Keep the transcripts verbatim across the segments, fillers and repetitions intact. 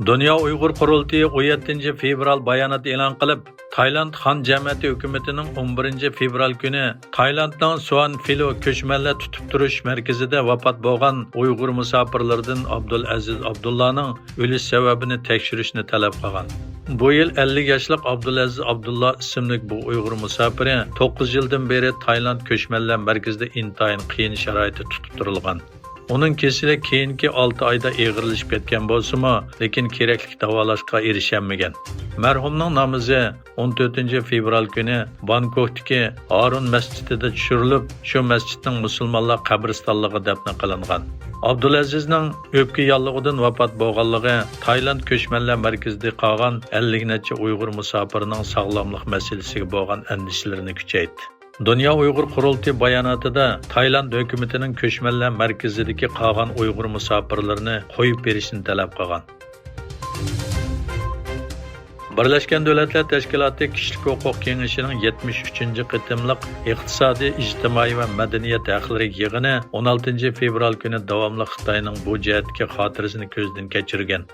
دۇنيا ئۇيغۇر قۇرۇلتىيى ئون يەتتىنچى فېۋرال بايانات ئېلان قىلىپ، تايلاند خان جەمەتى ھۆكۈمىتىنىڭ ئون بىرىنچى فېۋرال كۈنى تايلاندنىڭ سۇئان فىلو كۆچمەنلەر تۇتۇپ تۇرۇش مەركىزىدە ۋاپات بولغان ئۇيغۇر مۇساپىرلىرىدىن ئابدۇلئەزىز ئابدۇللانىڭ ئۆلۈش سەۋەبىنى تەكشۈرۈشنى تەلەپ قىلغان. بۇ يىل ئەللىك ياشلىق ئابدۇلئەزىز ئابدۇللا ئىسىملىك بۇ ئۇيغۇر مۇساپىرى توققۇز يىلدىن بېرى تايلاند كۆچمەنلەر مەركىزىدە ئىنتايىن قىيىن شارائىتتا تۇتۇپ تۇرۇلغان. ئۇنىڭ كېسىلى كېيىنكى ئالتە ئايدا ئېغىرلىشىپ كەتكەن بولسىمۇ، لېكىن كېرەكلىك داۋالاشقا ئېرىشەلمىگەن. مەرھۇمنىڭ نامىزى ئون تۆتىنچى فېۋرال كۈنى بانكوكتىكى ھارۇن مەسچىتىدە چۈشۈرۈلۈپ، شۇ مەسچىتنىڭ مۇسۇلمانلار قەبرىستانلىقىغا دەپنە قىلىنغان. ئابدۇلئەزىزنىڭ ئۆپكە ياللۇغىدىن ۋاپات بولغانلىقى تايلاند كۆچمەنلەر مەركىزىدە قالغان ئەللىك نەچچە ئۇيغۇر مۇساپىرىنىڭ ساغلاملىق مەسىلىسىگە بولغان ئەندىشىلىرىنى كۈچەيتتى. دۇنيا ئۇيغۇر قۇرۇلتىيى باياناتىدا تايلاند ھۆكۈمىتىنىڭ كۆچمەنلەر مەركىزىدىكى قالغان ئۇيغۇر مۇساپىرلىرىنى قويۇپ بېرىشنى تەلەپ قىلغان. بىرلەشكەن دۆلەتلەر تەشكىلاتى كىشىلىك ھوقۇق كېڭىشىنىڭ يەتمىش ئۈچىنچى قېتىملىق ئىقتىسادىي، ئىجتىمائىي ۋە مەدەنىيەت ھەقلىرى يىغىنى ئون ئالتىنچى فېۋرال كۈنى داۋاملىق خىتاينىڭ بۇ جەھەتتىكى خاتىرىسىنى كۆزدىن كەچۈرگەن.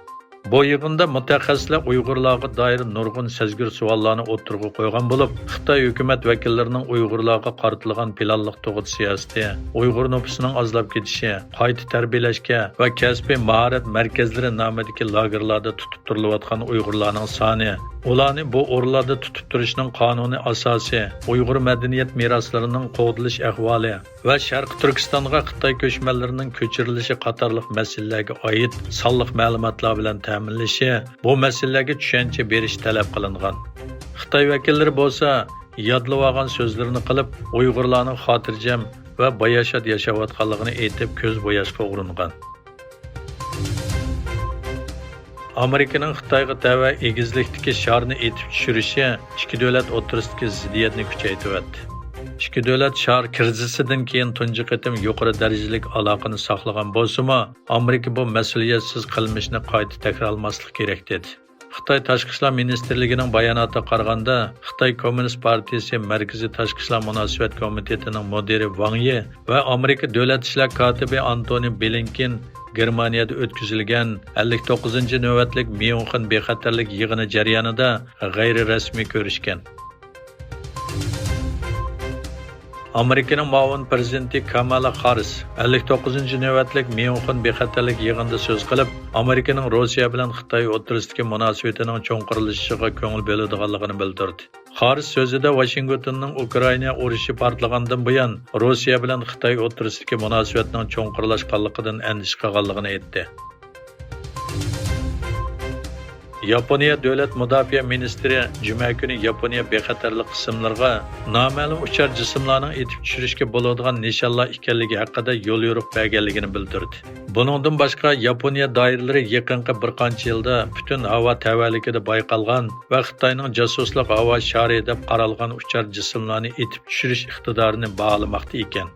بۇ يىغىندا مۇتەخەسسىسلەر ئۇيغۇرلارغا دائىر نۇرغۇن سەزگۈر سوئاللارنى ئوتتۇرىغا قويغان بولۇپ، خىتاي ھۆكۈمەت ۋەكىللىرىنىڭ ئۇيغۇرلارغا قارىتىلغان پىلانلىق تۇغۇت سىياسىتى، ئۇيغۇر نوپۇسىنىڭ ئازلاپ كېتىشى، قايتا تەربىيەلەشكە ۋە كەسپىي ماھارەت مەركەزلىرى نامىدىكى لاگېرلاردا تۇتۇپ تۇرۇلۇۋاتقان ئۇيغۇرلارنىڭ سانى، ئۇلارنى بۇ ئورۇنلاردا تۇتۇپ تۇرۇشنىڭ قانۇنىي ئاساسى، ئۇيغۇر مەدەنىيەت مىراسلىرىنىڭ قوغدىلىش ئەھۋالى، ۋە شەرقىي تۈركىستانغا خىتاي كۆچمەنلىرىنىڭ كۆچۈرۈلۈشى قاتارلىق مەسىلىلەرگە ئائىت سانلىق مەلۇماتلار بىلەن تەمىنلىشى، بۇ مەسىلىلەرگە چۈشەنچە بېرىش تەلەپ قىلىنغان. خىتاي ۋەكىللىرى بولسا يادلىۋالغان سۆزلىرىنى قىلىپ، ئۇيغۇرلارنىڭ خاتىرجەم ۋە باياشات ياشاۋاتقانلىقىنى ئېيتىپ، كۆز بوياشقا ئۇرۇنغان. ئامېرىكىنىڭ خىتايغا تەۋە ئېگىزلىكتىكى شارنى ئېتىپ چۈشۈرۈشى ئىككى دۆلەت ئوتتۇرىسىدىكى زىددىيەتنى كۈچەيتىۋەتتى. ئىككى دۆلەت شار كىرىزىسىدىن كېيىن تۇنجى قېتىم يۇقىرى دەرىجىلىك ئالاقىنى ساقلىغان بولسىمۇ، ئامېرىكا بۇ مەسئۇلىيەتسىز قىلمىشنى قايتا تەكرارلىماسلىق كېرەك، دېدى. خىتاي تاشقى ئىشلار مىنىستىرلىكىنىڭ باياناتىغا قارىغاندا، خىتاي كوممۇنىست پارتىيىسى مەركىزىي تاشقى ئىشلار مۇناسىۋەت كومىتېتىنىڭ مۇدىرى ۋاڭ يى ۋە ئامېرىكا دۆلەت ئىشلار كاتىپى ئانتونى بلىنكېن گېرمانىيەدە ئۆتكۈزۈلگەن ئەللىك توققۇزىنچى نۆۋەتلىك ميۇنخېن بىخەتەرلىك يىغىنى جەريانىدا غەيرىي رەسمىي كۆرۈشكەن. ئامېرىكىنىڭ مۇئاۋىن پىرېزىدېنتى كامالا خاررىس ئەللىك توققۇزىنچى نۆۋەتلىك ميۇنخېن بىخەتەرلىك يىغىنىدا سۆز قىلىپ، ئامېرىكىنىڭ روسىيە بىلەن خىتاي ئوتتۇرىسىدىكى مۇناسىۋىتىنىڭ چوڭقۇرلىشىشىغا كۆڭۈل بۆلىدىغانلىقىنى بىلدۈردى. خاررىس سۆزىدە ۋاشىنگتوننىڭ ئۇكرائىنا ئۇرۇشى پارتلىغاندىن بۇيان روسىيە بىلەن خىتاي ئوتتۇرىسىدىكى مۇناسىۋەتنىڭ چوڭقۇرلاشقانلىقىدىن ئەندىشە قىلغانلىقىنى ئېيتتى. ياپونىيە دۆلەت مۇداپىئە مىنىستىرى جۈمە كۈنى ياپونىيە بىخەتەرلىك قىسىملىرىغا نامەلۇم ئۇچار جىسىملارنىڭ ئېتىپ چۈشۈرۈشكە بولىدىغان نىشانلار ئىكەنلىكى ھەققىدە يوليورۇق بەرگەنلىكىنى بىلدۈردى. بۇنىڭدىن باشقا، ياپونىيە دائىرىلىرى يېقىنقى بىر قانچە يىلدا پۈتۈن ھاۋا تەۋەلىكىدە بايقالغان ۋە خىتاينىڭ جاسۇسلۇق ھاۋا شارى دەپ قارالغان ئۇچار جىسىملارنى ئېتىپ چۈشۈرۈش ئىقتىدارىنى باھالىماقتا ئىكەن.